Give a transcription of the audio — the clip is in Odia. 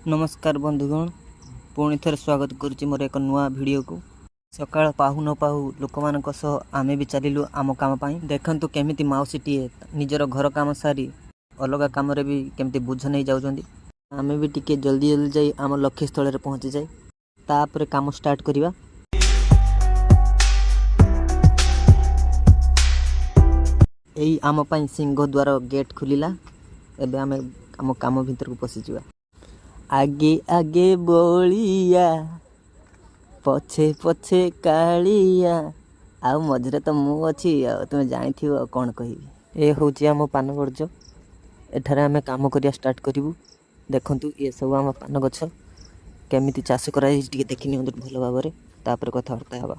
ନମସ୍କାର ବନ୍ଧୁଗଣ, ପୁଣି ଥରେ ସ୍ୱାଗତ କରୁଛି ମୋର ଏକ ନୂଆ ଭିଡ଼ିଓକୁ। ସକାଳ ପାହୁ ନ ପାହୁ ଲୋକମାନଙ୍କ ସହ ଆମେ ବି ଚାଲିଲୁ ଆମ କାମ ପାଇଁ। ଦେଖନ୍ତୁ, କେମିତି ମାଉସୀଟିଏ ନିଜର ଘର କାମ ସାରି ଅଲଗା କାମରେ ବି କେମିତି ବୋଝ ନେଇ ଯାଉଛନ୍ତି। ଆମେ ବି ଟିକେ ଜଲ୍ଦି ଜଲ୍ଦି ଯାଇ ଆମ ଲକ୍ଷ୍ୟସ୍ଥଳରେ ପହଞ୍ଚିଯାଇ ତାପରେ କାମ ଷ୍ଟାର୍ଟ କରିବା। ଏଇ ଆମ ପାଇଁ ସିଂହଦ୍ୱାର ଗେଟ୍ ଖୋଲିଲା। ଏବେ ଆମେ ଆମ କାମ ଭିତରକୁ ପଶିଯିବା। ଆଗେ ଆଗେ ବଳିଆ, ପଛେ ପଛେ କାଳିଆ, ଆଉ ମଝିରେ ତ ମୁଁ ଅଛି। ଆଉ ତୁମେ ଜାଣିଥିବ, ଆଉ କ'ଣ କହିବି? ଏ ହେଉଛି ଆମ ପାନ ବର୍ଜ। ଏଠାରେ ଆମେ କାମ କରିବା ଷ୍ଟାର୍ଟ କରିବୁ। ଦେଖନ୍ତୁ, ଏ ସବୁ ଆମ ପାନ ଗଛ କେମିତି ଚାଷ କରାଯାଇଛି, ଟିକେ ଦେଖି ନିଅନ୍ତୁ ଭଲ ଭାବରେ, ତାପରେ କଥାବାର୍ତ୍ତା ହେବା।